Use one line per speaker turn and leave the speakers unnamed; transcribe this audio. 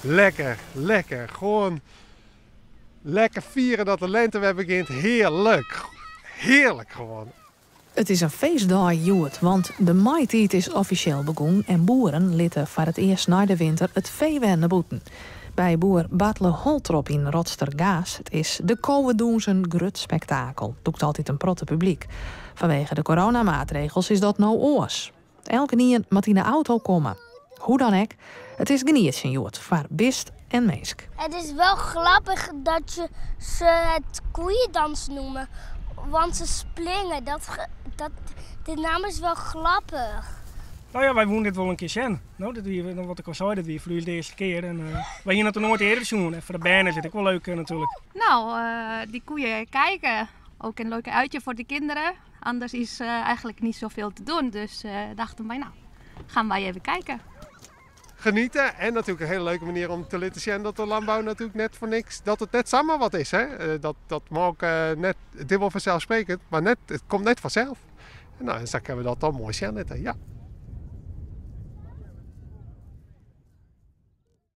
Lekker, lekker. Gewoan lekker fiere dat de lente wer begjint. Hearlik. Hearlik gewoan.
It is in feestdei hjoed, want de maitiid is offisjeel begûn en boeren litte foar it earst nei de winter it fee wer nei bûten. By boer Bartle Holtrop yn Rotstergaast is de kowedûns in grut spektakel. Lûkt altyd in protte publyk. Fanwege de coronamaatregels is dat no oars. Elkenien moat yn de auto komme. Hoe dan ek, it is genietsjen hjoed foar bist en minsk.
Het is wel grappig dat je ze het koeiendans noemen, want ze springen. Dat, de naam is wel grappig.
No ja, wy woene dit wol in kear sjen. No, dat wie, wat ik al sei, dat wie foar ús de earste kear. En wy hiene it noch noait earder sjoen. En foar de bern is it ek wol leuk natuerlik.
Nou, die koeien kijken. Ook een leuk uitje voor de kinderen. Anders is eigenlijk niet zoveel te doen. Dus dachten wij, nou, gaan wij even kijken.
Genieten en natuurlijk een hele leuke manier om te laten zien dat de landbouw natuurlijk net voor niks, dat het net samen wat is. Hè? Dat mag net, het is wel vanzelfsprekend, maar net, het komt net vanzelf. En nou, en zo kunnen we dat dan mooi zien. Ja.